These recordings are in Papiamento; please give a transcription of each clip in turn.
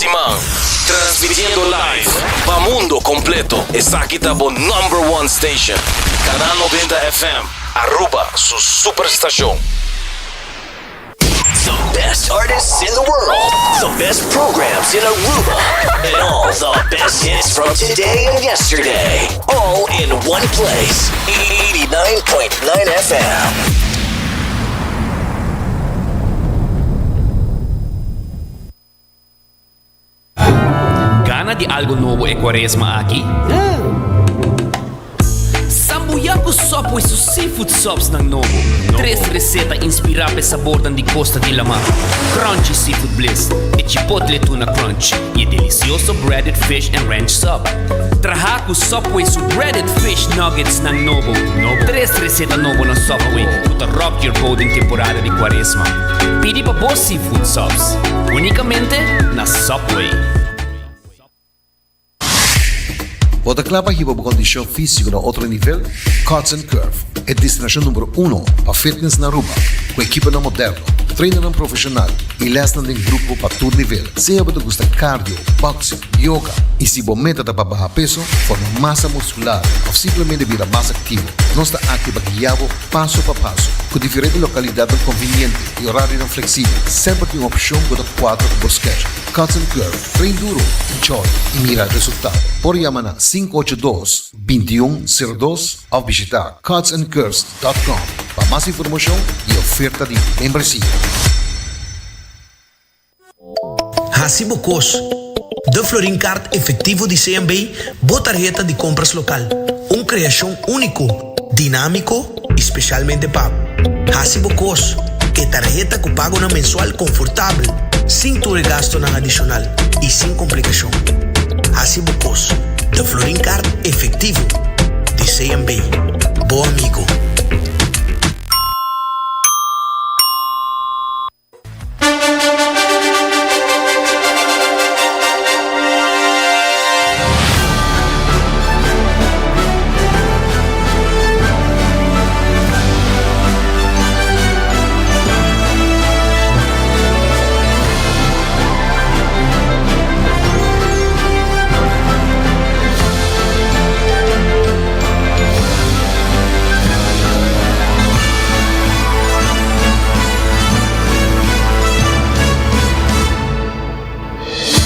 Siman, transmitiendo live pa mundo completo. Esaki ta bo number one station, Canal 90 FM, Aruba su superstacion. The best artists in the world, the best programs in Aruba, and all the best hits from today and yesterday. All in one place. 89.9 FM. Gana di algo nobo e cuaresma aki? Sambuya cu Subway su seafood subsnan nobo. Tres receta inspira p'e sabornan di costa di lama, Crunchy Seafood Bliss, e Chipotle Tuna Crunch y e delicioso Breaded Fish and Ranch Sub. Traha cu Subway su Breaded Fish Nuggetsnan nobo. Tres receta nobo na Subway cu ta rock your boat den temporada di cuaresma. Pidi pa bo seafood subs unicamente na Subway. Bo ta kla pa hiba bo kondishon físiko na otro nivel? Cuts and Curve, e destinashon number uno pa fitness na Aruba, ku ekiponan moderno, trainernan profeshonal i lèsnan den grupo pa tur nivel. Sea bo ta gusta cardio, boxing, yoga i si bo meta ta pa baha peso, forma masa muskular òf simplemente bira mas aktivo, nos ta aki pa guia bo paso pa paso. Ku diferente lokalidatnan konviniente i orarionan fleksibel, semper tin un opshon ku ta kuadra ku bo schedule. Cuts and Curve, train duro, enjoy i mira resultado. Por yama na 582 2102 òf bishitá cutsandcurves dòt com pa mas informashon i oferta di membresia. Hasi bo kos. De Florin Card Efectivo di CMB, bo tarheta di compras local. Un creacion unico, dinamico y specialmente pa bo. Hasi bo kos. E tarheta cu pagonan mensual confortabel, sin tur e gastonan adicional y sin complicacion. Hasi bo kos. De Florin Card Efectivo di CMB. Bo amigo.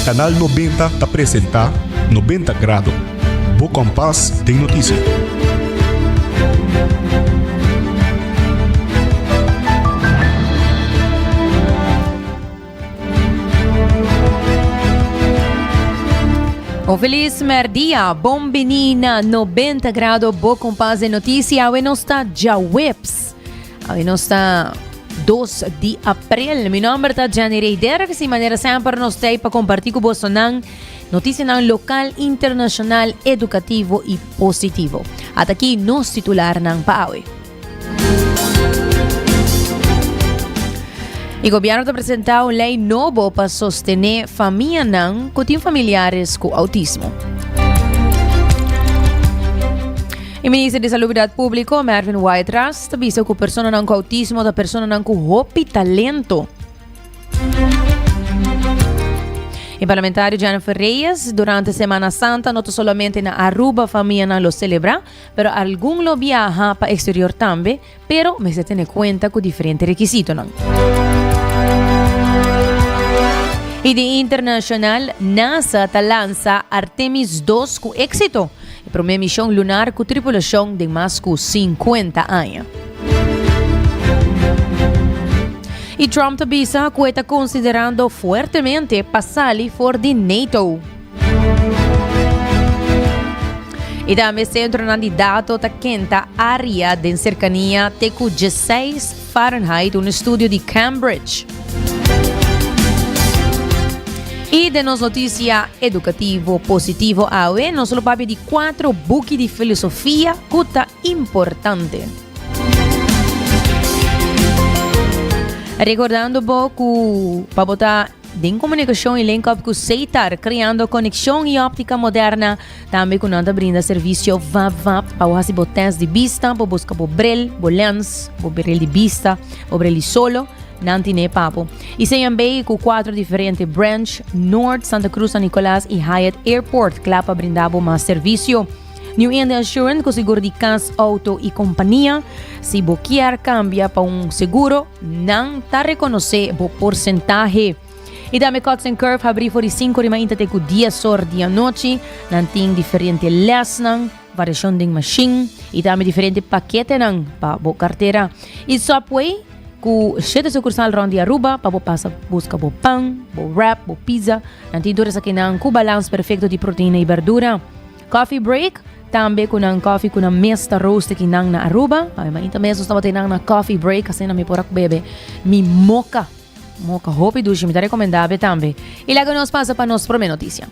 Canal 90 ta presenta 90 Grado, bo kompas den noticia. Un feliz merdia, bon bini na 90 Grado, bo kompas den noticia. Awe nos ta djaweps. Awe nos ta 2 di april. Mi nomber ta Jenny Rey Derks y manera semper nos ta pa comparti cu bosonan noticianan local, internacional, educativo y positivo. Ata aki nos titularnan pa awe. Y gobierno ta presenta un ley nobo pa sostene famianan cu tin familiares cu autismo. E minister di Salubridad Publico, Mervin Wyatt-Ras, ta bisa cu personanan cu autismo ta personanan cu hopi talento. E parlamentario Jennifer Reyes, durante Semana Santa no ta solamente na Aruba famianan lo celebra, pero algun lo biaha pa exterior tambe, pero mester tene cuenta cu diferente requisitonan. Y di internacional, NASA ta lansa Artemis 2 cu exito, e prome mision lunar cu tripulacion den mas cu 50 aña. Y Trump ta bisa cu e ta considerando fuertemente pa sali for di NATO. Y tambe centronan di dato ta kenta area den cercania te cu 16 Fahrenheit, un estudio di Cambridge. Y den nos noticia educativo positivo awe, nos lo papia di cuatro buki di filosofia cu ta importante. Recordando bo cu pa bo ta Den komunikashon i link up ku Seitar, kreando konekshon i óptika moderna. Tambe ku nan ta brinda servisio vap vap pa bo hasi bo tèst di bista, bo buska bo bril, bo lens, bo bril di bista, bo bril di solo. Nan tine pa bo. Y CMB cu cuatro diferente branch, Noord, Santa Cruz, San Nicolas y Hyatt Airport, cla pa brinda bo mas servicio. New India Assurance cu seguro di cas, auto y compania. Si bo kier cambia pa un seguro, nan ta reconoce bo porcentahe. Y tambe Cuts and Curve habri for di 5 di mainta te cu 10 or di anochi. Nan tin diferente lesnan, variacion den machine y tambe diferente paketenan pa bo cartera. Y Subway cu shete sucursal rond di Aruba pa bo pasa busca bo pan, bo wrap, bo pizza. Nan tin tur esakinan cu balans perfecto di proteina y berdura. Coffee break, tambe cu nan coffee cu nan mes ta roast aki nan na Aruba. Awe mainta mes nos tabata nan na coffee break, asina mi por a bebe mi mocha. Mocha hopi dushi, mi ta recomenda be tambe. Y laga nos pasa pa nos prome noticia.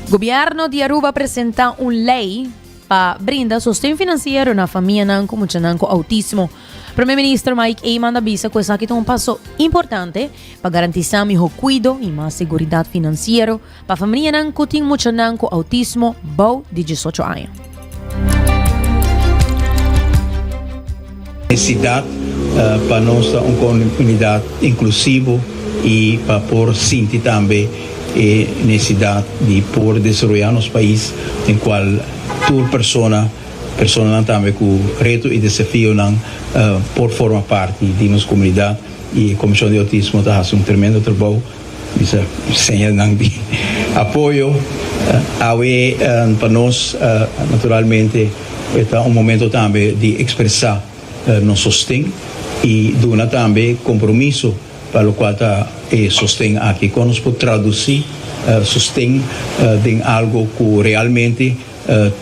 Gobierno di Aruba a presenta un ley pa brinda sosten financiero na famianan cu muchanan cu autismo. Prome Minister Mike Eman a bisa cu esaki ta un paso importante pa garantisa miho cuido y mas seguridad financiero pa familianan cu tin muchanan cu autismo bou di diesocho aña. Necesidad pa nos ta un comunidad inclusivo y pa por sinti tambe e necesidad di por desaroya nos pais den cual tur persona, Personanan tambe ku reto i desafionan por forma parti di nos komunidat i e Komishon di Outismo ta hasi un tremendo trabou. Mi sa seña nan di apoyo awe pa nos. Naturalmente e ta un momento tambe di ekspresá nos sosten i duna tambe kompromiso pa lokual ta e sosten aki. Kon nos por tradusí sosten den algu ku realmente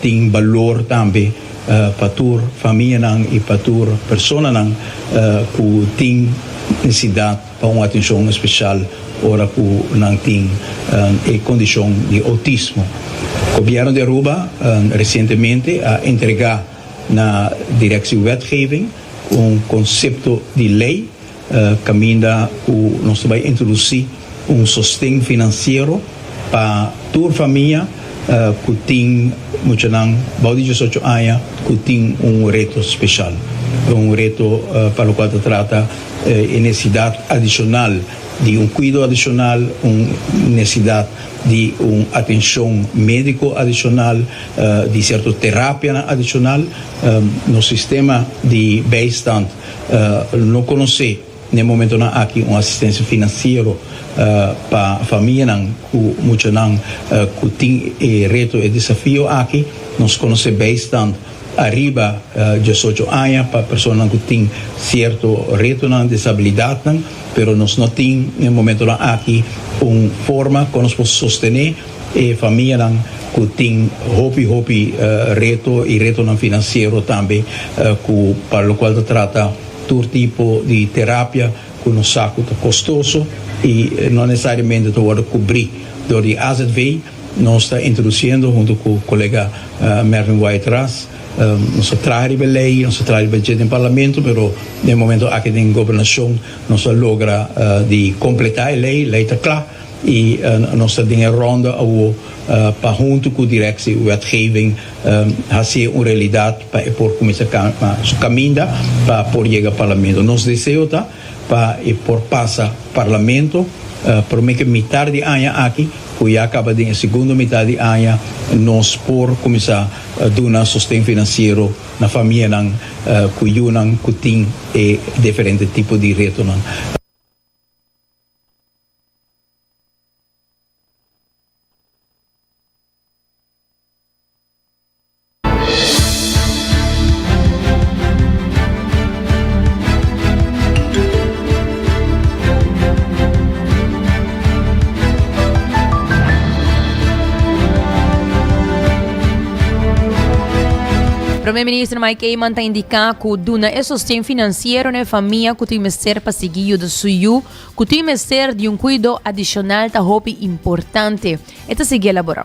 Tin balor tambe pa tur famianan i pa tur personanan ku tin nesesidat pa un atenshon espesial ora ku nan tin e kondishon di outismo. Gobièrnu di Aruba resientemente a entregá na Directie Wetgeving un konsepto di lei Kaminda ku nos ta bai introdusí un sosten finansiero pa tur famia ku tin muchanan bou di diesocho aña ku tin un reto speshal, un reto pa lokual ta trata e nesesidat adishonal di un kuido adishonal, un nesesidat di un atenshon médiko adishonal, di sierto terapianan adishonal. Nos sistema di bijstand No konosé n'e momentonan aki un asistensia finansiero pa famianan ku muchanan ku tin e reto, e desafio aki. Nos konosé bijstand ariba diesocho aña pa personanan ku tin sierto retonan, desabilidatnan, pero nos no tin n'e momentonan aki un forma kon nos por sostené e famianan ku tin hopi hopi reto i retonan finansiero tambe ku pa lokual ta trata tur tipo di terapia ku nos sa ku ta kostoso i no nesesariamente ta wòrdu kubrí dor di AZV. Nos ta introdusiendo huntu ku kolega Mervin Wyatt-Ras. Nos a traha riba e lei, nos a traha riba dje den parlamento pero den e momento aki den gobernashon nos a logra di kompletá e lei, lei ta kla. I nos ta den e ronda awo pa huntu ku Directie Wetgeving hasié un realidat pa e por kuminsá su kaminda pa por yega Parlamento. Nos deseo ta pa e por pasa Parlamento promé ku e mitar di aña aki, ku ya kaba den e segundo mitar di aña nos por kuminsá duna sosten finansiero na famianan ku yunan ku tin e diferente tipo di retonan. Prome Minister Mike Eman ta indica cu duna e sosten financiero na e famia cu tin mester pa sigui yuda su yu Ku tin mester di un kuido adishonal ta hopi importante. E ta sigui elaborá.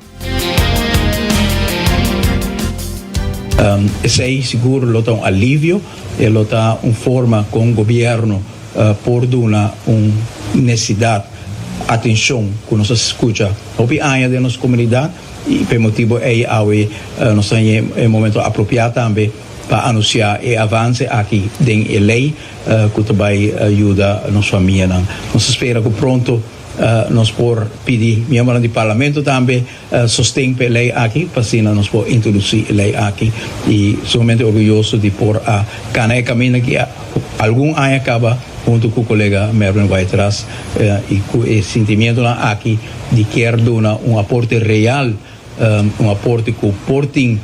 Esei sigur lo ta un alivio, e lo ta un forma kon gobièrnu por duna un nesesidat atenshon ku nos a skucha hopi aña den nos komunidat i pa e motibu ei awe nos ta haña e momento apropiá tambe. pa anunsiá e avanse aki den e lei ku ta bai yuda nos famianan. Nos ta spera ku pronto nos por pidi miembronan di Parlamento tambe sosten pa e lei aki pa asina nos por introdusí e lei aki i sumamente orguyoso di por a kana e kaminda ki algun aña kaba huntu ku kolega Mervin Wyatt-Ras i ku e sintimientonan aki di kier duna un aporte real Un aporte ku por tin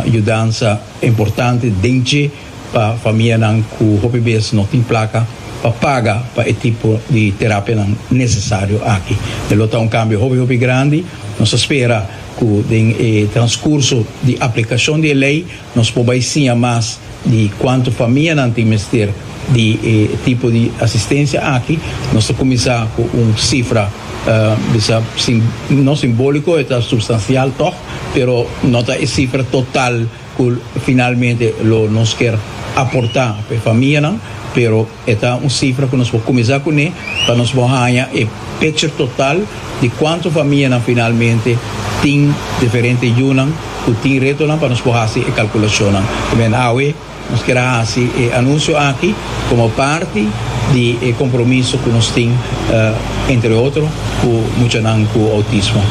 yudansa importante den dje pa famianan ku hopi bes no tin plaka pa paga pa e tipo di terapianan nesesario aki. E lo ta un kambio hopi hopi grandi. Nos ta spera ku den e transkurso di aplikashon di e lei nos por bai siña mas di kuantu famianan tin mester di e tipo di asistensia aki. Nos ta kuminsá ku un sifra bisa no simbóliko, e ta supstansial tòg, pero no ta e sifra total ku finalmente lo nos kier aportá pa e famianan, pero e ta un sifra ku nos por kuminsá kuné pa nos por haña e picture total di kuantu famianan finalmente tin diferente yunan ku tin retonan pa nos por hasi e kalkulashonnan. Amen. Awe nos kier a hasi e anunsio aki komo parti di e kompromiso ku nos tin entre otro ku muchanan ku outismo.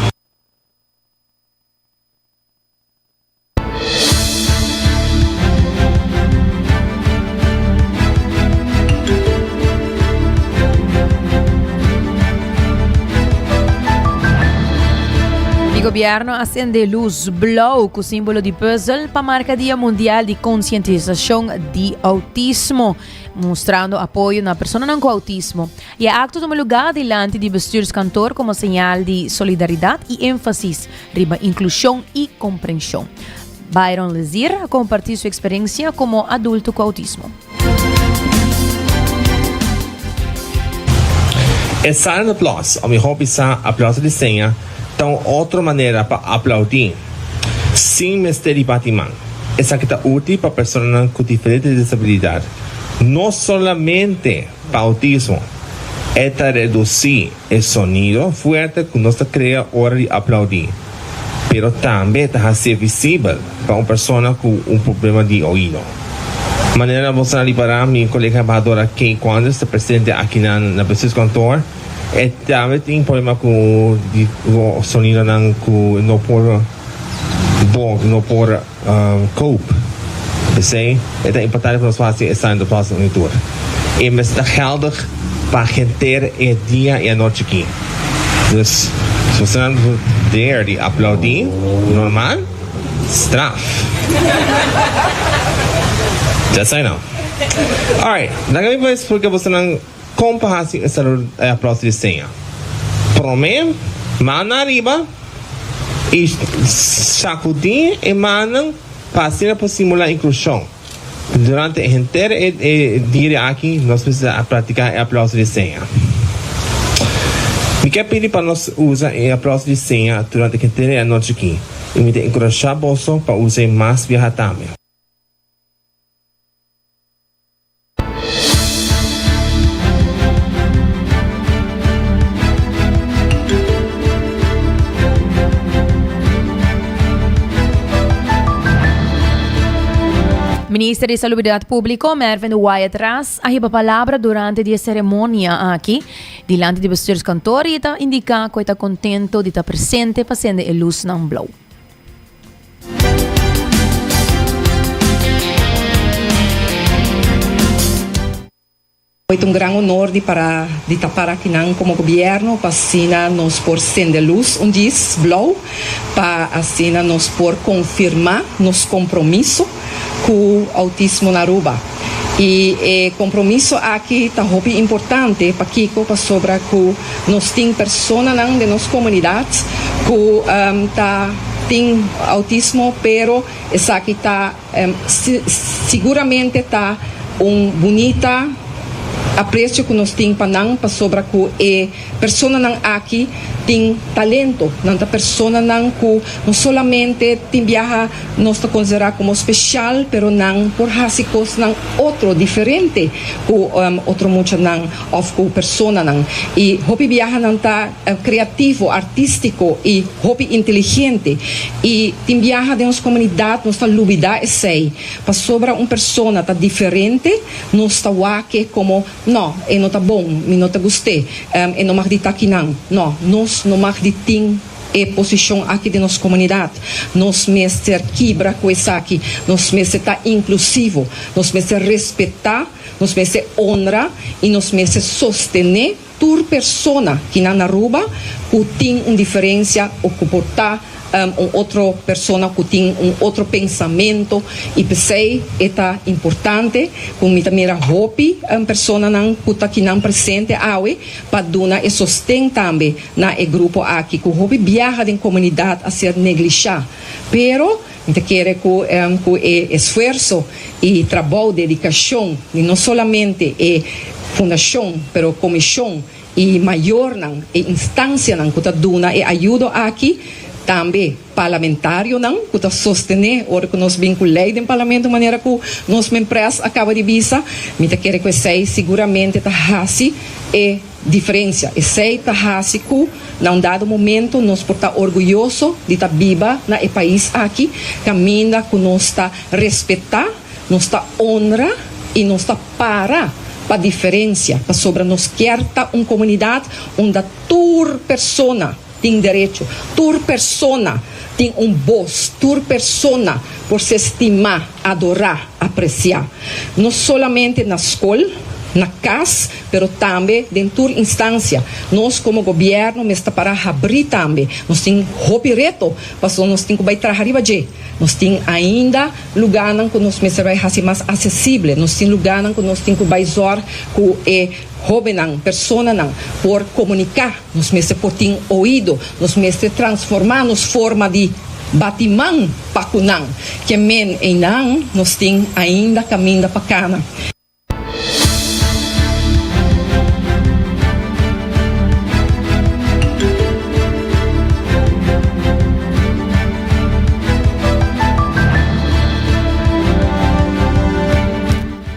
Di gobierno a sende luz blauw cu simbolo di puzzel pa marca Dia Mundial di Concientisacion di Autismo, mustrando apoyo na personanan cu autismo. E acto tuma lugar dilanti di bestuurskantoor como señal di solidaridad y enfasis riba inclusion y comprension. Byron Lezier a comparti su experiencia como adulto cu autismo. E silent applause, o mihó bisá aplauso di seña, ta un otro manera pa aplaudí sin mester di bati man. Esaki ta útil pa personanan ku diferente desabilidat, no solamente pa outismo. E ta redusí e sonido fuerte ku nos ta krea ora di aplaudí, pero tambe ta hasié visibel pa un persona ku un problema di oido. Manera boso a ripará, mi kolega embahadora Kay Quanders ta presente akinan na Bestuurskantoor. E tambe tin problema ku di sonidonan ku no por bo no por cope. P'esei e ta importante pa nos hasi e silent applause un i tur. E mester ta geldig pa henter e dia i anochi aki. Dus si bosonan dare di aplaudí normal, straf. Just so you know. Alright, laga mi por explica bosonan kon pa hasi e saludo e aplauso di seña. Promé, mannan ariba i sakudí e mannan pa asina por simulá inklushon. Durante henter e dia aki nos mester a practica e aplauso di seña. Mi kier pidi pa nos usa e aplauso di seña durante henter e anochi aki y mi ta encurasha boso pa us'e mas biaha tambe. Minister di Salubridad Publico, Mervin Wyatt Ras, a hiba palabra durante di e ceremonia aki dilanti di bestuurskantoor y ta indica cu e ta contento di ta presente pa sende e luznan blauw. Hoy ta un gran honor di para di ta para akinan como gobierno pa asina nos por sende luz un djis blou pa asina nos por confirma nos compromiso cu autismo na Aruba. Y e compromiso aki ta hopi importante pakico pasobra cu nos tin personanan den nos comunidad cu ta tin autismo pero esaki ta Siguramente ta un bunita. aprecio cu nos tin pa nan pasobra cu e personanan aki tin talento, nan ta personanan cu no solamente tin biaha nos ta considera como special pero nan por haci cosnan otro, diferente cu otro muchanan of cu personanan y hopi biaha nan ta creativo, artistico y hopi inteligente y tin biaha den nos comunidad nos ta lubida esey pasobra un persona ta diferente nos ta wak como no e no ta bon, mi no ta gust'e, e no mag di ta akinan, no nos no mag di tin e posicion aki den nos comunidad, nos mester kibra cu esaki, nos mester ta inclusivo, nos mester respeta. Nos mester honra y nos mester sostene tur persona kinan na Aruba cu tin un diferencia o cu por ta un otro persona cu tin un otro pensamento y p'esey e ta importante cu mi ta mira hopi personanan cu ta kinan presente awe pa duna e sosten tambe na e grupo aki cu hopi biaha den comunidad a ser neglisha pero Mi ta kere ku ku e esfuerso i trabou, dedikashon di no solamente e fundashon, pero komishon i mayornan, e instansianan ku ta duna e ayudo aki, tambe parlamentarionan ku ta sostené ora ku nos bin ku lei den parlamento manera ku nos Mempres a kaba di bisa, mi ta kere ku esei siguramente ta hasi e Diferencia. Esey ta haci cu na un dado momento nos por ta orguyoso di ta biba na e pais aki caminda cu nos ta respeta, nos ta honra y nos ta para pa diferencia pasobra nos kier ta un comunidad unda tur persona tin derecho, tur persona tin un bos, tur persona por ser stima, adora, aprecia. No solamente na scol, na cas, pero tambe den tur instancia. Nos como gobierno mester para habri tambe. Nos tin hopi reto, pasobra nos tin cu bay traha riba dje. Nos tin ainda lugarnan cu nos mester bay haci mas accesible. Nos tin lugarnan cu nos tin cu bay zorg cu e Hóbennan, personanan por komuniká, nos mester por tin oido, nos mester transformá nos forma di bati man pa ku nan. Ke men einan nos tin ainda kaminda pa kana.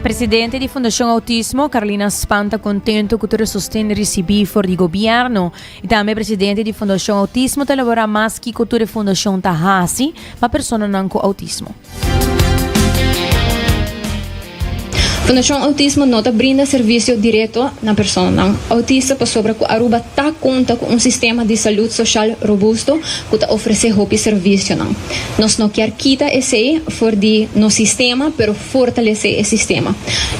Presidente di Fundacion Autismo, Carolina Span ta contento cu tur e sosten ricibi for di gobierno. Y tambe presidente di Fundacion Autismo ta elabora mas kico tur e fundacion ta haci pa personanan cu autismo. Fundacion Autismo no ta brinda servicio directo na personanan autista pasobra cu Aruba ta conta cu un sistema di salud social robusto cu ta ofrece hopi servicionan. Nos no kier kita esey for di nos sistema pero fortalece e sistema.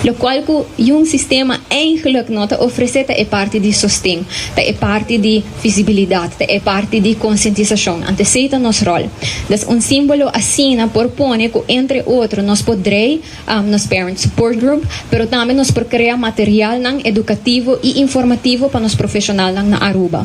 Locual cu yun sistema eigenlijk no ta ofrece ta e parti di sosten, ta e parti di visibilidad, ta e parti di concientisacion. Anto esey ta nos rol. Dus un simbolo asina por pone cu entre otro nos por drei nos Parent Support Group, pero tambe nos por crea materialnan educativo y informativo pa nos profesionalnan na Aruba.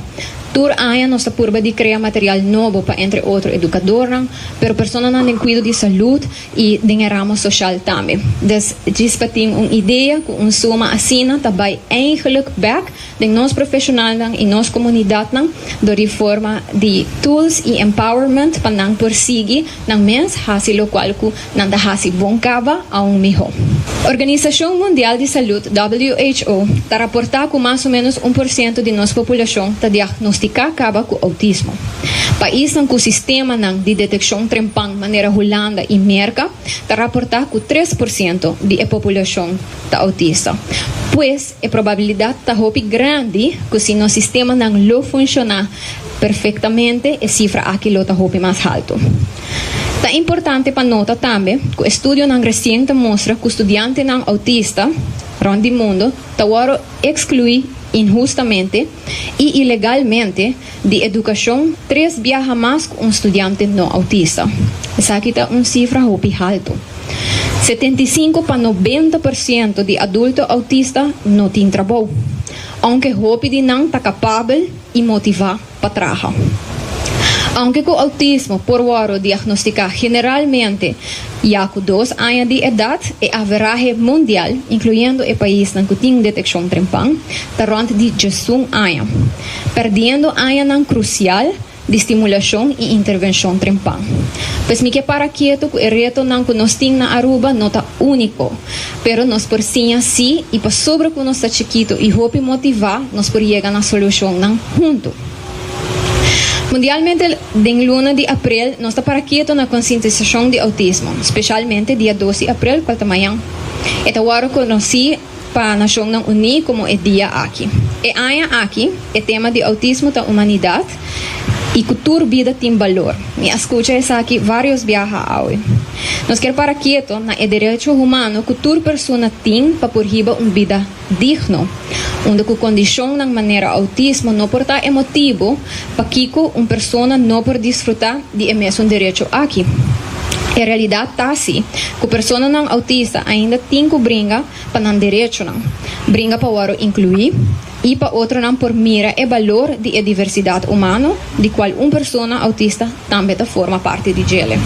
Tur aña nos ta purba di crea material nobo pa entre otro educadornan, pero personanan den cuido di salud y den e ramo social tambe. Dus djis pa tin un idea cu un suma asina ta bay eigenlijk bek den nos profesionalnan y nos comunidadnan dor di forma di tools y empowerment pa nan por sigui nan mes haci locual cu nan ta haci bon caba aun miho. Organisacion Mundial di Salud, WHO, ta raporta cu mas o menos un por ciento di nos populacion ta diagnostica caba cu autismo. Paisnan cu sistemanan di deteccion trempan manera Hulanda y Merca ta raporta cu tres por ciento di e populacion ta autista. Pues, e probabilidad ta hopi grandi cu si nos sistemanan lo funciona perfectamente e cifra aki lo ta hopi mas halto. Ta importante pa nota tambe cu estudionan recien ta mustra cu studiantenan autista rond di mundo ta worde exclui inhustamente y ilegalmente di educacion tres biaha mas cu un studiante no autista. Esaki ta un cifra hopi halto. 75 pa 90 por ciento di adulto autista no tin trabou, aunke hopi di nan ta capabel y motiva pa traha. Aunke ku outismo por wòrdu diagnostiká generalmente ya ku dos aña di edat, e averahe mundial, inkluyendo e paisnan ku tin detekshon trempan, ta rònt di djesun aña, pèrdiendo añanan krusial di stimulashon i intervenshon trempan. Pues mi ke para ketu ku e retonan ku nos tin na Aruba no ta úniko, pero nos por siña sí i pasobra ku nos ta chikitu i hopi motivá nos por yega na solushonnan huntu. Mundialmente den luna di aprel nos ta para ketu na konsientisashon di outismo, speshalmente dia dos di aprel kual ta mañan. E ta wòrdu konosí pa Nashonnan Uní komo e dia aki. E aña aki e tema di outismo ta Humanidat i ku tur bida tin balor. Mi a skucha esaki vários biaha awe. Nos kier para keto na e derecho humano ku tur persona tin pa por hiba un bida digno, unda ku kondishonnan manera outismo no por ta e motibu pakiko un persona no por disfrutá di e mesun derecho aki. E realidat ta si ku personanan outista ainda tin ku bringa pa nan derechonan, bringa pa wòrdu inkluí i pa otronan por mira e balor di e diversidat humano di kual un persona outista tambe ta forma parti di djele.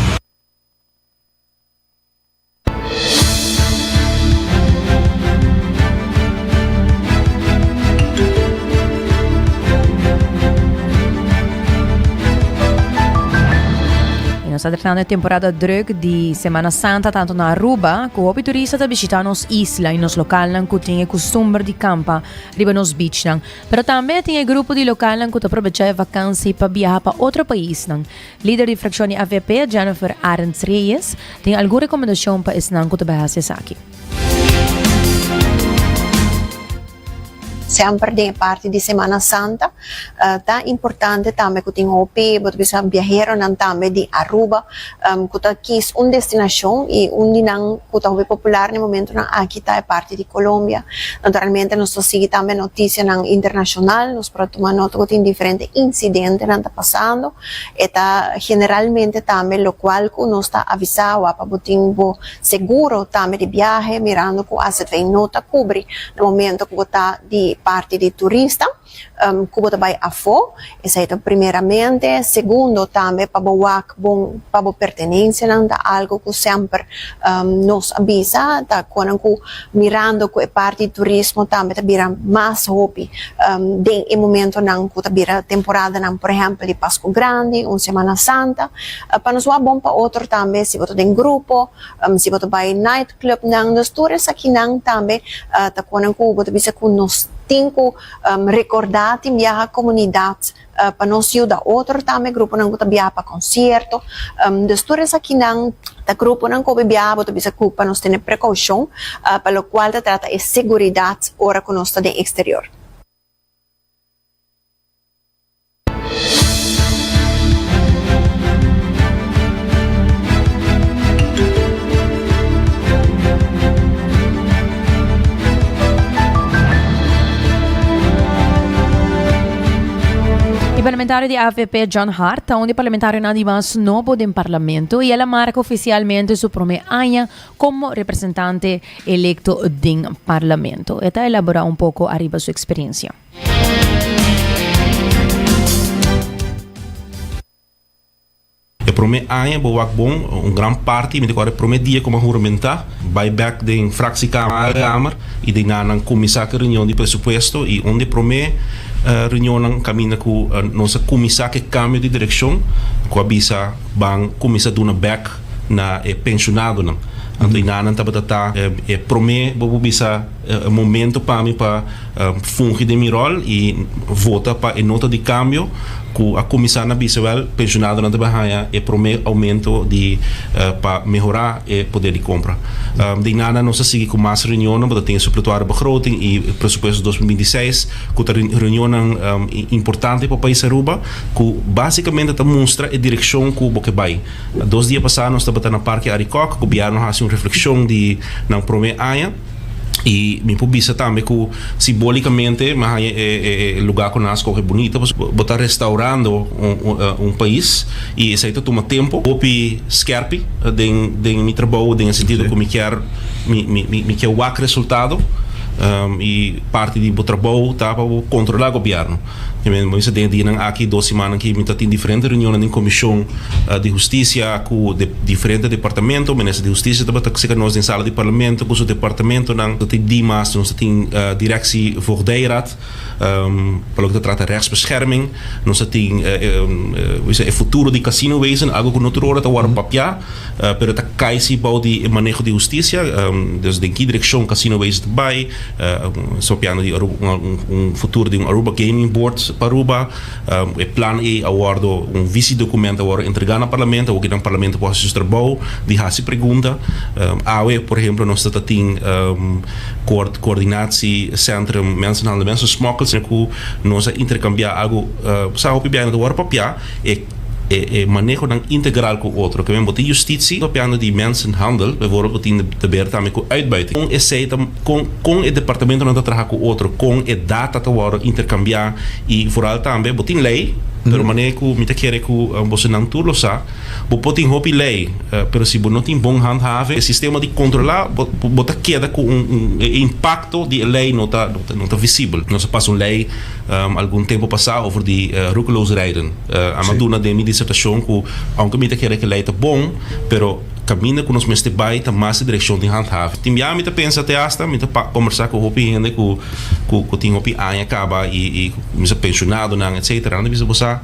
Y nos ta tratando e temporada druk di Semana Santa tanto na Aruba cu hopi turista ta bishita nos isla y nos localnan cu tin e custumber di campa riba nos beachnan. Pero tambe tin e grupo di localnan cu ta aprobecha e vakantie pa biaha pa otro paisnan. Lider di fraccion di avp, Jennifer Arends Reyes, tin algun recomendacion pa esnan cu ta bai haci esaki. Semper den e parti di Semana Santa ta importante tambe cu tin hopi, bo ta bisa biaheronan tambe di Aruba cu ta kies un destinacion y un di nan cu ta hopi popular na e momentonan aki ta e parti di Colombia. Naturalmente nos ta sigui tambe noticianan internacional, nos por a tuma nota cu tin diferente incidentenan ta pasando. E ta generalmente tambe locual cu nos ta avisa wak pa bo tin bo seguro tambe di biahe mirando cu azv no ta cubri na momento cu bo ta di parti di turista cu bo ta bay afo. Esey ta primeramente. Segundo tambe pa bo wak bon pa bo pertenencianan ta algo cu semper nos a bisa ta conan cu mirando cu e parti di turismo tambe ta bira mas hopi den e momentonan cu ta bira temporadanan por ehempel di Pascu Grandi, un Semana Santa, pa nos wak bon pa otro tambe si bo ta den grupo, si bo ta bay night clubnan, dus tur esakinan tambe ta conan cu bo ta bisa cu nos tin cu recorda tin biaha comunidad pa nos yuda otro tambe gruponan ku ta biaha pa konsierto. Dus tur esakinan ta gruponan ku hopi biaha bo ta bisa ku pa nos tene prekoushon pa lokual ta trata e seguridat ora ku nos ta den eksterior. E parlamentario di avp John Hart ta un di parlamentarionan di mas nobo den parlamento y el a marca oficialmente su prome aña como representante electo den parlamento. E ta elabora un poco ariba su experiencia. E prome aña bo wak bon, un gran parti, mi ta kòrda e prome dia ku mi a huramentá, bai bèk den fractiekamer i den nan nan kuminsá ku e reunion di presupuesto i un di e prome reunionnan kaminda ku nos a kuminsá ku e kambio di direkshon ku a bisa ban kuminsá duna bèk na e penshonadonan. Anto i nan nan tabata ta e prome bo por bisa momento pa mi pa Fungi den mi ròl i vota pa e nota di kambio ku a kuminsá na bisa wèl penshonadonan ta bai haña e promé oumento di pa mehorá e poder di kompra. Den nada nos a sigui ku mas reunionnan, bo ta tin e supletuario begroting i presupuesto 2026 ku ta reunionnan importante pa pais Aruba ku básikamente ta mustra e direkshon ku bo ke bai. Dos dia pasá nos tabata na Parke Arikok, gobièrnu a hasi un reflekshon di nan promé aña. I mi por bisa tambe ku simbolikamente mi a haña e lugá ku nan a skohe bunita pasobra bo ta restaurando un pais i esei ta tuma tempu. Hopi skèrpi den mi trabou den e sentido ku mi kier mi kier wak resultado i parti di bo trabou ta pa bo kontrolá gobièrnu. Mi bisa den e dianan aki, dos simannan aki, mi ta tin diferente reunionnan den Komishon di Hustisia ku diferente departamento. Minister di Hustisia tabata serka nos den sala di Parlamento ku su departamentonan. Nos ta tin Dimas, nos ta tin Directie Voogdijraad pa loke ta trata rechtsbescherming. Nos ta tin e futuro di casinowezen, algo ku no tur ora ta wòrdu papiá. Pero ta kai si bou di e maneho di hustisia, dus den ki direkshon Casino Ways ta bai, sopiando di Aruba un futuro di un Aruba Gaming Board pa Aruba. E plan ei a wordo, un visiedocument a wordo entrega na Parlamento, awor kinan Parlamento por hasi su trabou di hasi pregunta. Awe por ehemplo nos ta tin Coördinatiecentrum Mensenhandel Mensensmokkel ku nos a interkambia algu, sa hopi biaha no ta wordo papia e. E manehonan integral ku otro. Ke men bo tin justitsie papiando di mensenhandel, bijvoorbeeld bo tin te ber tambe ku uitbuiting. Kon esei ta, kon kon e departamentonan ta traha ku otro, kon e data ta wòrdu interkambiá i vooral tambe bo tin lei, pero manera ku mi ta kere ku bosonan tur lo sa, bo por tin hopi lei, pero si bo no tin bon handhaving, e sistema di kontrolá bo bo ta keda ku un un e impakto di e lei no ta no ta visibel. Nos a pasa un lei algun tempu pasá over di roekeloos rijden. Ama duna den mi disertashon ku ounke mi ta kere ku e lei ta bon, pero kaminda ku nos mester bai ta mas e direkshon di handhaven. Tin bia mi ta pensa te asta mi ta kombersá ku hopi hende ku ku tin hopi aña kaba i ku kuminsá penshonadonan etsetera. Nan ta bisa bo sa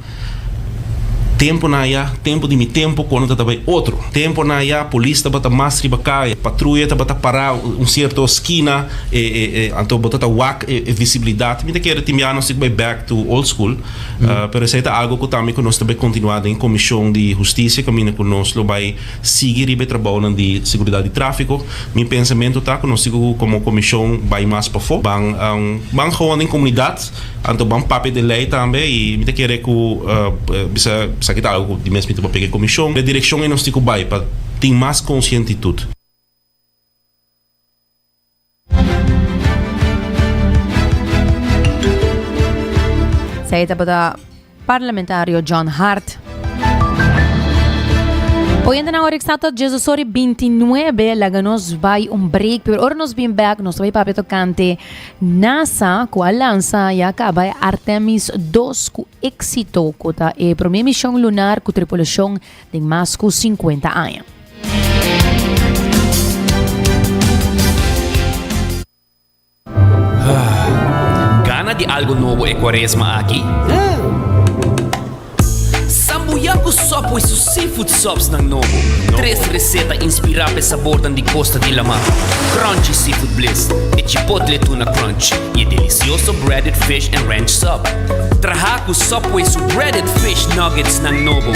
temponan aya, tempo di mi tempo kono ta ta bai otro. Temponan aya polis tabata mas riba kaya, patruya tabata pará un sierto skina e anto bo ta ta wak e visibilidat. Mi ta kere tin bia nos tin ku bai back to old school. Pero esei ta algo ku tambe ku nos ta bai kontinuá den Komishon di Hustisia kaminda ku nos lo bai sigui riba e trabounan di seguridat di tráfiko. Mi pensamentu ta ku nos tin ku komo komishon bai mas pafó, ban ban gewoon den komunidat, anto ban papia den lei tambe i mi ta kere ku bisa esaki ta algo ku di mes mi ta papia ku e komishon. E direkshon ei nos tin ku bai pa tin mas konsientitut. Esei tabata parlamentario John Hart. Oyentenan ora exacto Jesus ora 29 laga nos bai un break pero ora nos bin back nos bai papia tocante NASA cu a lansa ya caba e Artemis 2 cu éxito cu ta e prome mision lunar cu tripulacion den mas cu 50 aña. Gana di algo nobo e cuaresma aki? Sambuya cu Subway su seafood subs nan nobo. Tres receta inspira p'e sabornan di costa di lama, Crunchy Seafood Bliss, e Chipotle Tuna Crunch y e delicioso Breaded Fish and Ranch Sub. Traha cu Subway su Breaded Fish Nuggets nan nobo.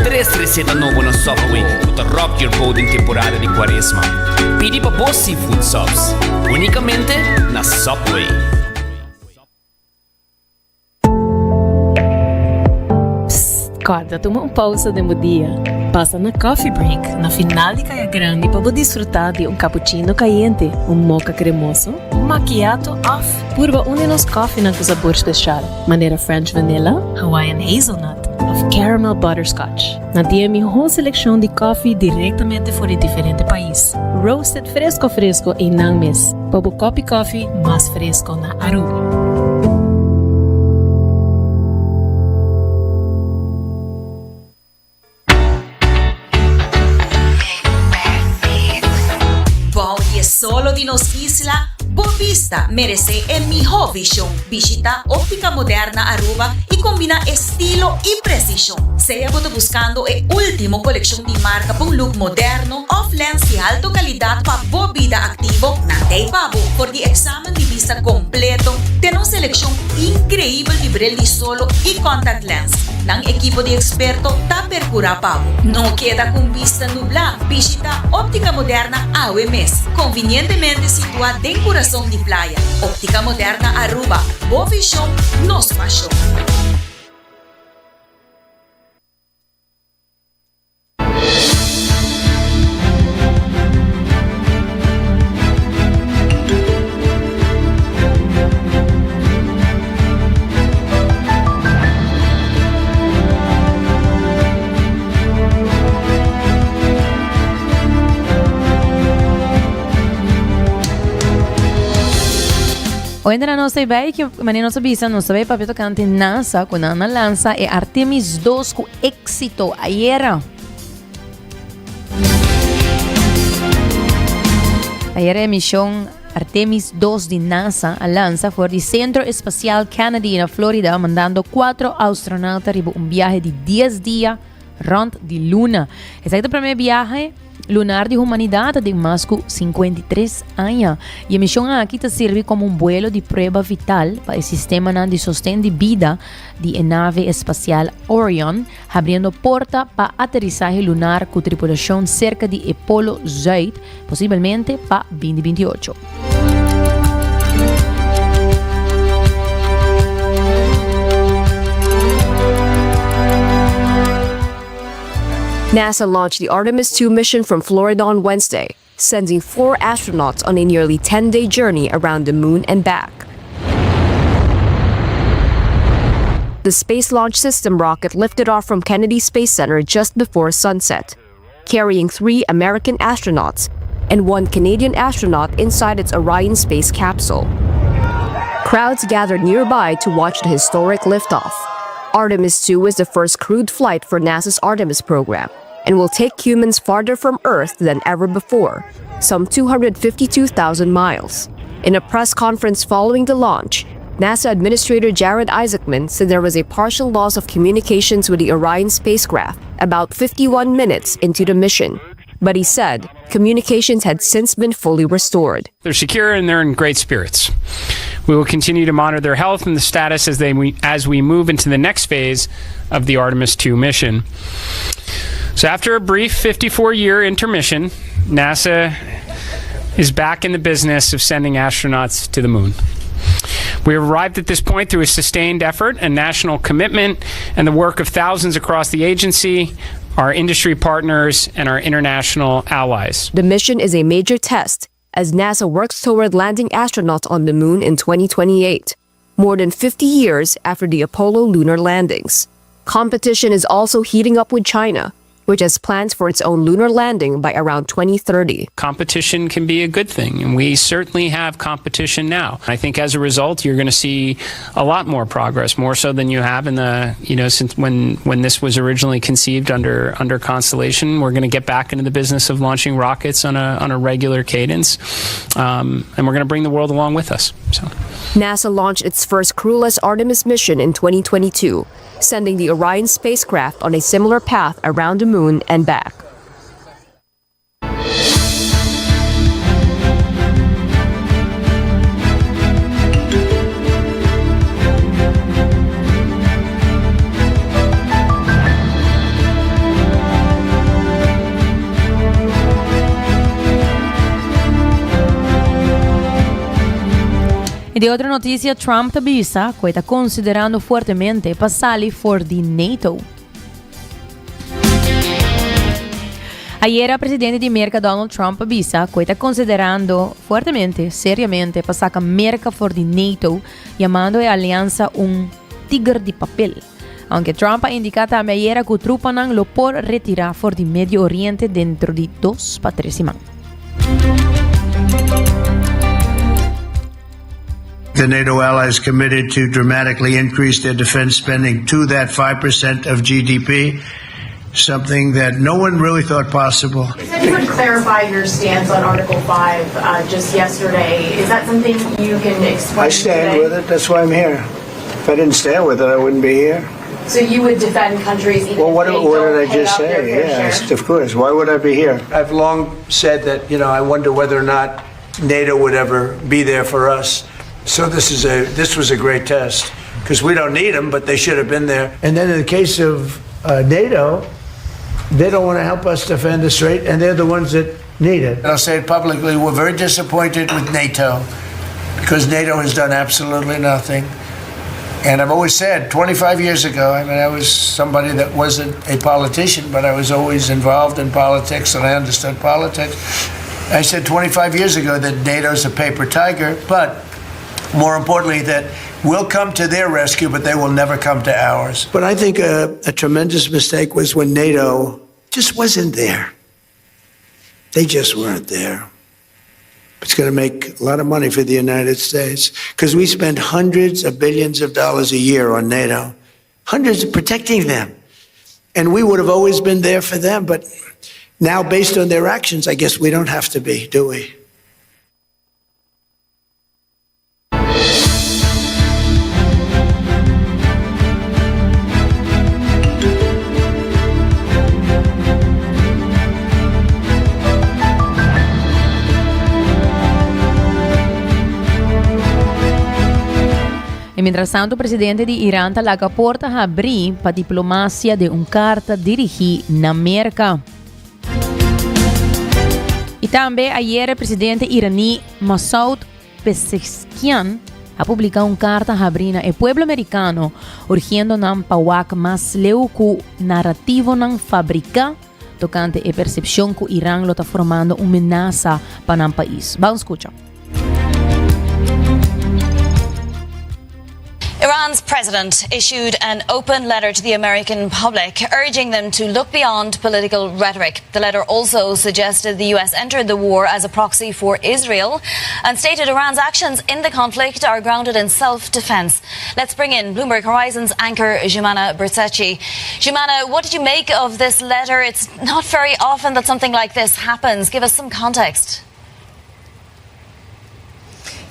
Tres receta nobo na Subway cu ta rock your boat den temporada di cuaresma. Pidi pa bo seafood subs unicamente na Subway. Psst, corda tuma un pausa den bo dia. Pasa na Coffee Break na final di Caya Grandi pa bo disfruta di un cappuccino cayente, un mocha cremoso, un macchiato of purba un di nos koffienan cu sabor special, manera French Vanilla, Hawaiian Hazelnut of Caramel Butterscotch. Nan tin e mihó seleccion di koffie directamente for di diferente pais, roasted fresco fresco einan mes, pa bo kopi koffie mas fresco na Aruba. Bou di e solo di nos isla, bo bista meresé e mihó vishon. Bishita Óptica Moderna Aruba i kombiná estilo i presishon. Sea bo ta buskando e último kolekshon di marka pa un look moderno òf lens di alto kalidat pa bo bida aktivo, nan ta ei pa bo. For di eksamen di bista kompleto te nos selekshon inkreibel di bril di solo i contact lens. Nan ekipo di eksperto ta perkurá pa bo. No keda ku un bista nublá, bishitá Óptica Moderna awe mes. Konvinientemente situá den kurason di playa. Óptica Moderna Aruba, bo vishon, nos pashon. Oyentenan nos ta bai ki manera nos a bisa nos ta bai papia tokante NASA ku nan a lansa e Artemis 2 ku éksito ayera. Ayera e mishon Artemis 2 di NASA a lansa for di Sentro Espasial Kennedy na Florida mandando kuatro astronauta riba un biahe di dies dia rond di luna. Esaki ta prome biahe lunar di humanidad den mas cu 53 aña. Y e mision aki ta sirbi como un buelo di prueba vital pa e sistemanan di sosten di bida di e nave espacial Orion, habriendo porta pa aterisahe lunar cu tripulacion cerca di e polo zuid, posibelmente pa 2028. NASA launched the Artemis 2 mission from Florida on Wednesday, sending four astronauts on a nearly 10 day journey around the moon and back. The Space Launch System rocket lifted off from Kennedy Space Center just before sunset, carrying three American astronauts and one Canadian astronaut inside its Orion space capsule. Crowds gathered nearby to watch the historic liftoff. Artemis 2 is the first crewed flight for NASA's Artemis program and will take humans farther from Earth than ever before, some 252,000 miles. In a press conference following the launch, NASA Administrator Jared Isaacman said there was a partial loss of communications with the Orion spacecraft about 51 minutes into the mission. But he said communications had since been fully restored. They're secure and they're in great spirits. We will continue to monitor their health and the status as, they, as we move into the next phase of the Artemis 2 mission. So, after a brief 54 year intermission, NASA is back in the business of sending astronauts to the moon. We arrived at this point through a sustained effort and national commitment and the work of thousands across the agency, our industry partners, and our international allies. The mission is a major test as NASA works toward landing astronauts on the moon in 2028, more than 50 years after the Apollo lunar landings. Competition is also heating up with China, which has plans for its own lunar landing by around 2030. Competition can be a good thing, and we certainly have competition now. I think as a result, you're going to see a lot more progress, more so than you have in the, you know, since when, when this was originally conceived under, under Constellation. We're going to get back into the business of launching rockets on a, on a regular cadence, um, and we're going to bring the world along with us. So. NASA launched its first crewless Artemis mission in 2022, sending the Orion spacecraft on a similar path around the moon and back. Y di otro noticia, Trump ta bisa cu e ta considerando fuertemente pa sali for di NATO. Ayera presidente di Merca Donald Trump a bisa cu e ta considerando fuertemente, seriamente, pa saca Merca for di NATO, yamando e alianza un tiger di papel. Aunke Trump a indica tambe ayera cu trupanan lo por retira for di Medio Oriente dentro di dos pa tres siman. The NATO allies committed to dramatically increase their defense spending to that 5% of GDP, something that no one really thought possible. You said you would clarify your stance on Article 5 uh, just yesterday. Is that something you can explain? I stand today? with it. That's why I'm here. If I didn't stand with it, I wouldn't be here. So you would defend countries even Well, what, if they what don't did I pay just up their say? fair Yes, share? of course. Why would I be here? I've long said that, you know, I wonder whether or not NATO would ever be there for us. So this is a this was a great test because we don't need them, but they should have been there. And then in the case of uh, NATO, they don't want to help us defend the strait, and they're the ones that need it. I'll say it publicly: we're very disappointed with NATO because NATO has done absolutely nothing. And I've always said, 25 years ago, I mean, I was somebody that wasn't a politician, but I was always involved in politics and I understood politics. I said 25 years ago that NATO's a paper tiger, but more importantly, that we'll come to their rescue, but they will never come to ours. But I think a, a tremendous mistake was when NATO just wasn't there. They just weren't there. It's going to make a lot of money for the United States because we spend hundreds of billions of dollars a year on NATO, hundreds of protecting them. And we would have always been there for them, but now, based on their actions, I guess we don't have to be, do we? Y mientrastanto presidente di Iran ta laga porta habrí pa diplomacia den un carta dirigi na Merca. Y tambe ayer e presidente iraní Masoud Pezeshkian a publica un carta habrí na e pueblo mericano urgiendo nan pa wak mas leu cu narativonan fabrica tocante e percepcion cu Iran lo ta formando un menasa pa nan pais. Ban scucha. Iran's president issued an open letter to the American public, urging them to look beyond political rhetoric. The letter also suggested the U.S. entered the war as a proxy for Israel and stated Iran's actions in the conflict are grounded in self defense. Let's bring in Bloomberg Horizons anchor Jumana Berzechi. Jumana, what did you make of this letter? It's not very often that something like this happens. Give us some context.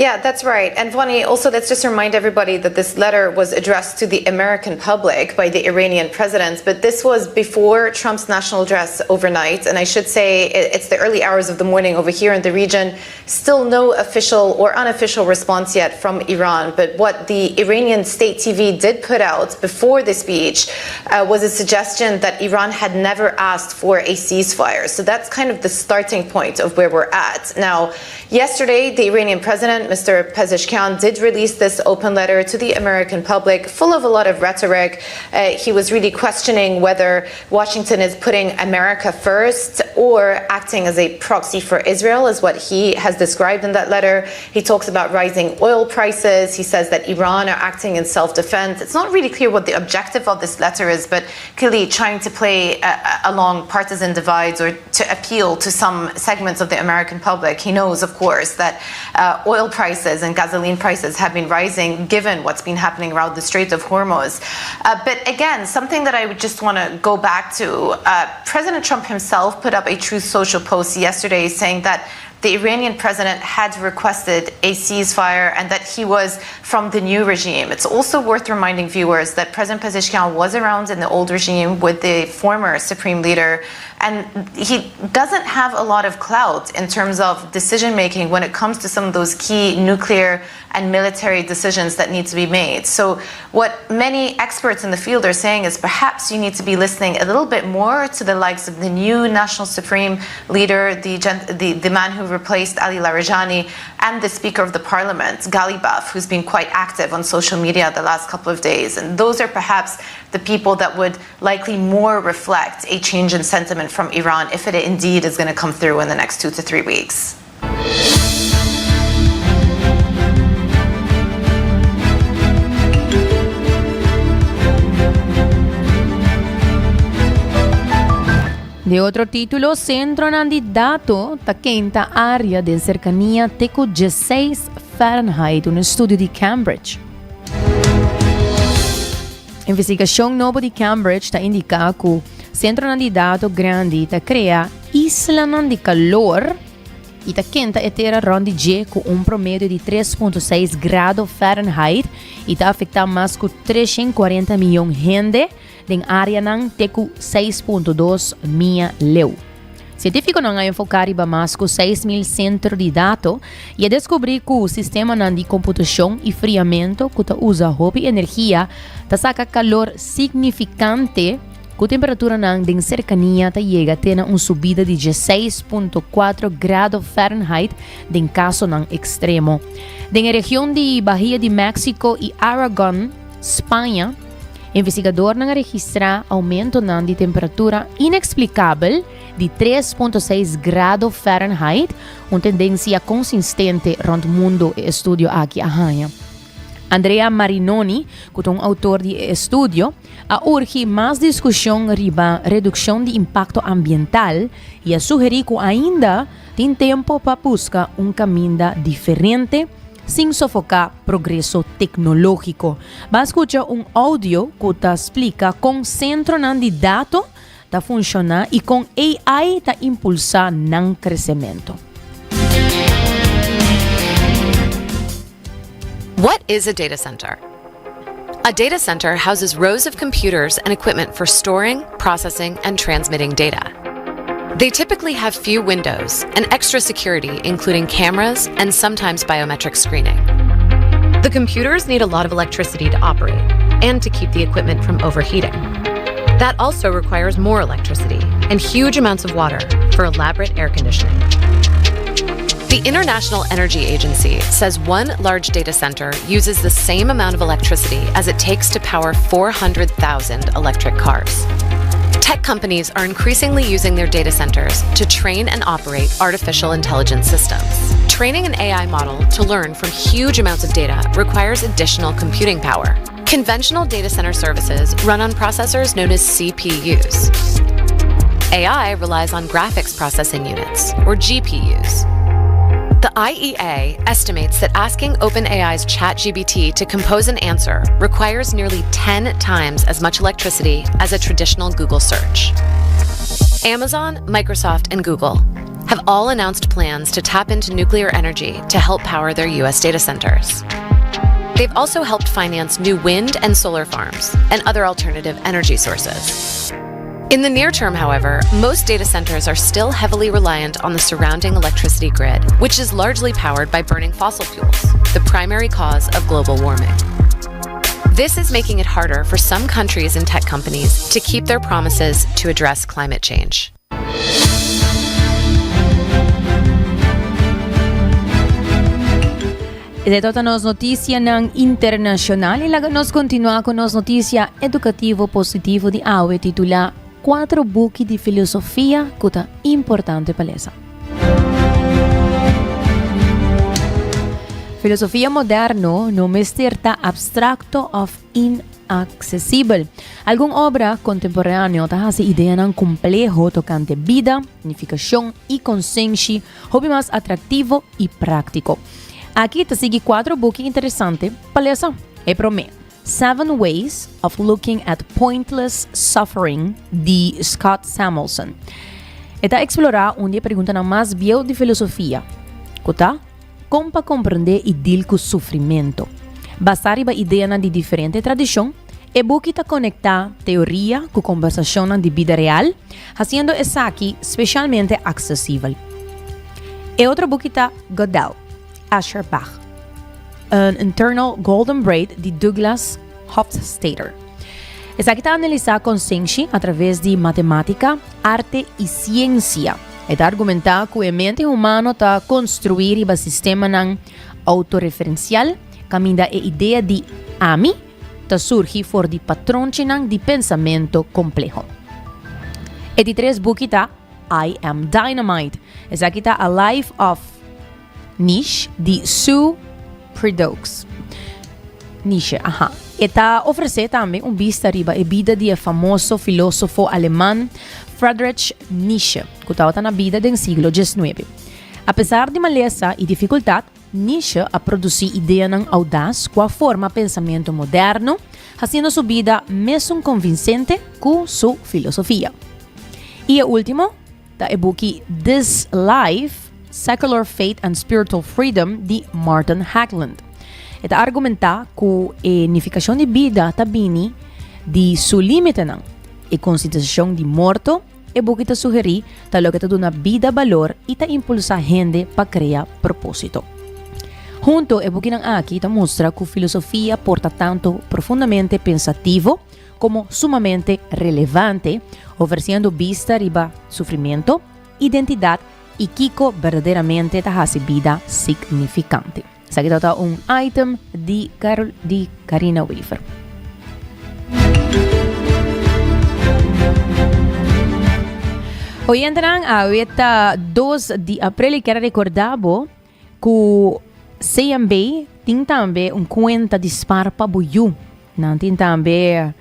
Yeah, that's right. And Vani, also let's just remind everybody that this letter was addressed to the American public by the Iranian president, but this was before Trump's national address overnight. And I should say it's the early hours of the morning over here in the region. Still no official or unofficial response yet from Iran. But what the Iranian state TV did put out before the speech uh, was a suggestion that Iran had never asked for a ceasefire. So that's kind of the starting point of where we're at. Now, yesterday, the Iranian president, Mr. Pezeshkian, did release this open letter to the American public, full of a lot of rhetoric. Uh, he was really questioning whether Washington is putting America first or acting as a proxy for Israel, is what he has described in that letter. He talks about rising oil prices. He says that Iran are acting in self defense. It's not really clear what the objective of this letter is, but clearly trying to play uh, uh, along partisan divides or to appeal to some segments of the American public. He knows, of course, that uh, oil prices and gasoline prices have been rising given what's been happening around the Strait of Hormuz. Uh, but again, something that I would just want to go back to uh, President Trump himself put up a Truth Social post yesterday saying that the Iranian president had requested a ceasefire and that he was from the new regime. It's also worth reminding viewers that President Pezeshkian was around in the old regime with the former supreme leader, and he doesn't have a lot of clout in terms of decision making when it comes to some of those key nuclear and military decisions that need to be made. So, what many experts in the field are saying is perhaps you need to be listening a little bit more to the likes of the new National Supreme Leader, the, the, the man who replaced Ali Larijani, and the Speaker of the Parliament, Ghalibaf, who's been quite active on social media the last couple of days. And those are perhaps the people that would likely more reflect a change in sentiment from Iran if it indeed is going to come through in the next two to three weeks. De otro título, Centronan di Dato ta keinta área den serkania te ku 16 Fahrenheit, un estudio di Cambridge. Investigashon nobo di Cambridge ta indiká ku sentronan di dato grandi ta krea islanan di kalor i ta kenta e tera rònt di dje ku un promedio di 3.6 grado Fahrenheit i ta afektá mas ku 340 mion hende den áreanan te ku 6.2 mia leu. Sientífikonan a enfoká riba mas ku 6.000 sentro di dato i a deskubrí ku sistemanan di komputashon i friamentu ku ta usa hopi energia ta saka kalor signifikante ku temperaturanan den serkania ta yega te na un subida di 16.4 grado Fahrenheit den kasonan ekstremo. Den e region di Bahia di Mexico i Aragon, Spaña, Investigadornan a registrá oumentonan di temperatura ineksplikabel di 3.6 grado Fahrenheit, un tendensia konsistente rònt mundu e estudio aki a haña. Andrea Marinoni, ku ta un outor di e estudio, a urgi mas diskushon riba redukshon di impakto ambiental i a sugerí ku ainda tin tempu pa buska un kaminda diferente sin sofoká progreso teknológiko. Ban skucha un oudio ku ta splika kon sentronan di dato ta funshoná i kon AI ta impulsá nan kresementu. What is a data center? A data center houses rows of computers and equipment for storing, processing, and transmitting data. They typically have few windows and extra security, including cameras and sometimes biometric screening. The computers need a lot of electricity to operate and to keep the equipment from overheating. That also requires more electricity and huge amounts of water for elaborate air conditioning. The International Energy Agency says one large data center uses the same amount of electricity as it takes to power 400,000 electric cars. Tech companies are increasingly using their data centers to train and operate artificial intelligence systems. Training an AI model to learn from huge amounts of data requires additional computing power. Conventional data center services run on processors known as CPUs. AI relies on graphics processing units, or GPUs. The IEA estimates that asking OpenAI's ChatGPT to compose an answer requires nearly 10 times as much electricity as a traditional Google search. Amazon, Microsoft, and Google have all announced plans to tap into nuclear energy to help power their U.S. data centers. They've also helped finance new wind and solar farms and other alternative energy sources. In the near term, however, most data centers are still heavily reliant on the surrounding electricity grid, which is largely powered by burning fossil fuels, the primary cause of global warming. This is making it harder for some countries and tech companies to keep their promises to address climate change. Esei tabata nos noticianan internacional y laga nos continua cu nos noticia educativo positivo di awe titula Cuatro buki di filosofia cu ta importante pa lesa. Filosofia moderno no mester ta abstracto of inaccesibel. Algun obra contemporaneo ta haci ideanan compleho tocante bida, nificacion y consenshi hopi mas atractivo y practico. Aki ta sigui cuatro buki interesante pa lesa. E prome, Seven Ways of Looking at Pointless Suffering di Scott Samuelson. E ta explora un di e preguntanan mas bieu di filosofia, cu ta, Kon pa komprendé i dil ku sufrimentu? Basá riba ideanan di diferente tradishon, e buki ta konektá teoria ku kombersashonnan di bida real, hasiendo esaki spesialmente aksesibel. E otro buki ta Gödel, Escher Bach, An Internal Golden Braid di Douglas Hofstadter. Esaki ta analisá konsenshi atraves di matemátika, arte i siensia. E ta argumentá ku e mente humano ta konstruí riba sistemanan outoreferensial kaminda e idea di ami ta surgi for di patronchinan di pensamentu kompleho. E di tres buki ta I Am Dynamite. Esaki ta A Life of Nietzsche di Sue Prideaux. Nietzsche, aha. E ta ofresé tambe un bista riba e bida di e famoso filósofo aleman Friedrich Nietzsche, ku tabata na bida den siglo diesnuebe. Apesar di malesa i difikultat, Nietzsche a produsí ideanan oudas ku a forma pensamentu moderno, hasiendo su bida mesun konvinsente ku su filosofia. I e último ta e buki This Life, Secular Faith and Spiritual Freedom di Martin Hägglund. E ta argumentá ku e nifikashon di bida ta bini di su límitenan. E konsiderashon di morto, e buki ta sugerí, ta loke ta duna bida balor i ta impulsá hende pa krea propósito. Huntu, e bukinan aki ta mustra ku filosofia por ta tantu profundamente pensativo komo sumamente relevante, ofresiendo bista riba sufrimentu, identidat i kiko berdaderamente ta hasi bida signifikante. Esaki tabata un item di Carol di Carina Wever. Oyentenan, awe ta 2 di april i kier a recorda bo cu CMB. Tin tambe un kuenta di spar pa bo yu. Nan tin tambe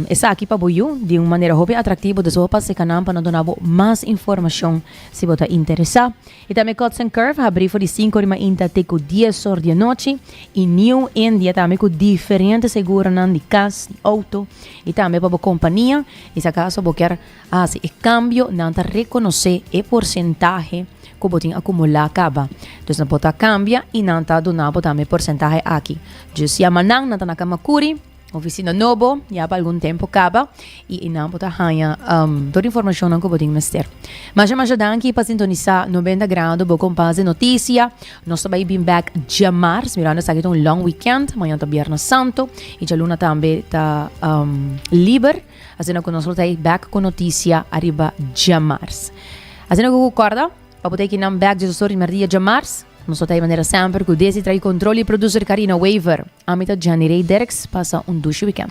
esaki pa bo yu di un manera hopi atraktivo, dus bo por pasa e kanan pa nan duna bo mas informashon si bo ta interesá. I tambe Cuts and Curve habrí for di sinku ora mainta te ku dies or di anochi i New India tambe ku diferente seguronan di kas, di outo i tambe pa bo kompania i si akaso bo kier hasi e kambio nan ta rekonosé e porsentahe ku bo tin akumulá kaba. Dus nan por ta kambia i nan ta duna bo tambe e porsentahe aki. Dus yama nan, nan ta na Kamakuri, ofisina nobo, ya pa algun tempu kaba i einan bo ta haña tur informashonnan ku bo tin mester. Masha masha danki pa sintonisá 90 Grado, bo kompas di notisia. Nos ta bai bin bèk djamars, mirando esaki ta un long weekend, mañana ta Biernes Santo i djaluna tambe ta liber. Asina ku nos lo ta ei bèk ku notisia ariba djamars. Asina ku ku kòrda pa bo ta ei kinan bèk djes osor di mèrdia djamars. Nos lo ta ei manera semper ku Desi trae kontrol i producer Karina Wever. Ami ta Jenny Rey Derks. Pasa un dushi wikènt.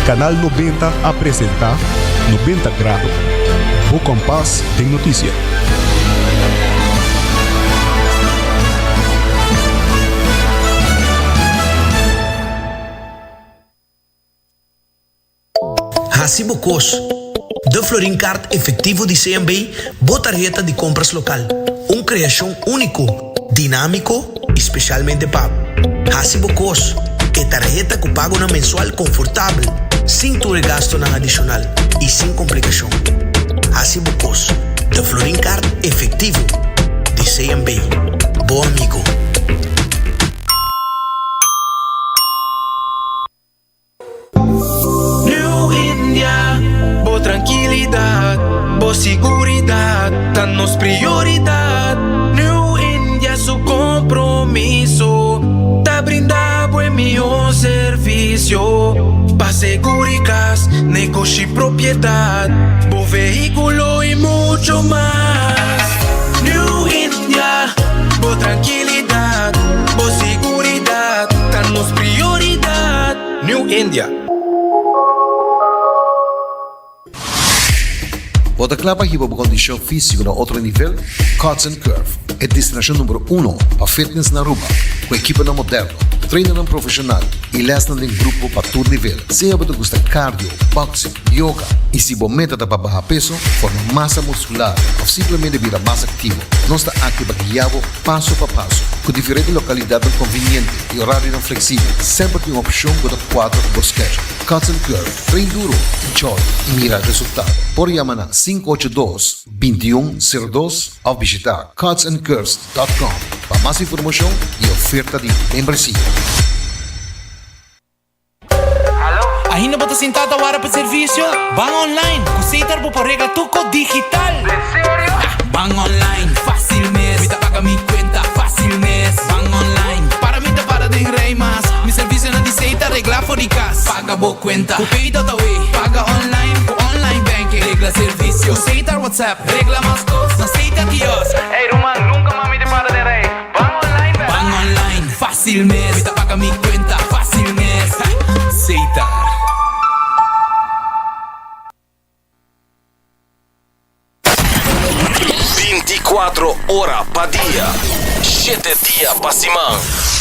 Canal 90 a presenta 90 Grado, bo kompas den noticia. Hasi bo kos. De Florin Card Efectivo di CMB, bo tarheta di compras local. Un creacion unico, dinamico y specialmente pa bo. Hasi bo kos. E tarheta cu pagonan mensual confortabel, sin tur e gastonan adicional y sin complicacion. Hasi bo kos. De Florin Card Efectivo di CMB. Bo amigo. New India, bo trankilidat, bo siguridat ta nos prioridat. New India su kompromiso ta brinda bo e mihó servisio pa seguri kas, negoshi, propiedat, bo vehíkulo i mucho mas. New India, bo trankilidat, bo siguridat ta nos prioridat. New India. Bo ta kla pa hiba bo kondishon físiko na otro nivel? Cuts and Curve, e destinashon numero uno pa fitness na Aruba, ku ekiponan moderno, trainernan profeshonal i lèsnan den grupo pa tur nivel. Sea bo ta gusta cardio, boxing, yoga i si bo meta ta pa baha peso, forma masa muskular òf simplemente bira mas aktivo, nos ta aki pa guia bo paso pa paso. Ku diferente lokalidatnan konviniente i orarionan fleksibel, semper tin un opshon ku ta kuadra ku bo schedule. Cuts and Curve, train duro, enjoy i mira resultado. Por yama na 582 2102 òf bishita cutsandcurves dot com pa mas informashon i oferta di membresia. Ainda bo ta sintá ta wara pa servisio? Ban online! Ku Setar bo por regla tur kos digital! Den serio? Ban online, fásil mes! Mi ta paga mi kuenta, fásil mes! Ban online, para mi ta para den rei mas! Mi servisionan di Setar reglá for di kas! Paga bo kuenta ku Pay.awe! Paga online ku online banking! Regla servisio ku Setar WhatsApp! Regla mas kos na Setar kiosk! Ey ruman, nunka mas mi ta para den rei! Ban online bèrdad? Ban online, fásil mes. Mi ta paga mi kuenta, fásil mes. Setar. 24 ora pa dia, shete dia pa siman.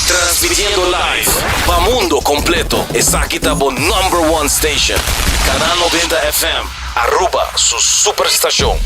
Transmitiendo live pa mundo completo. Esaki ta bo number one station. Canal 90 FM, Aruba su superstacion.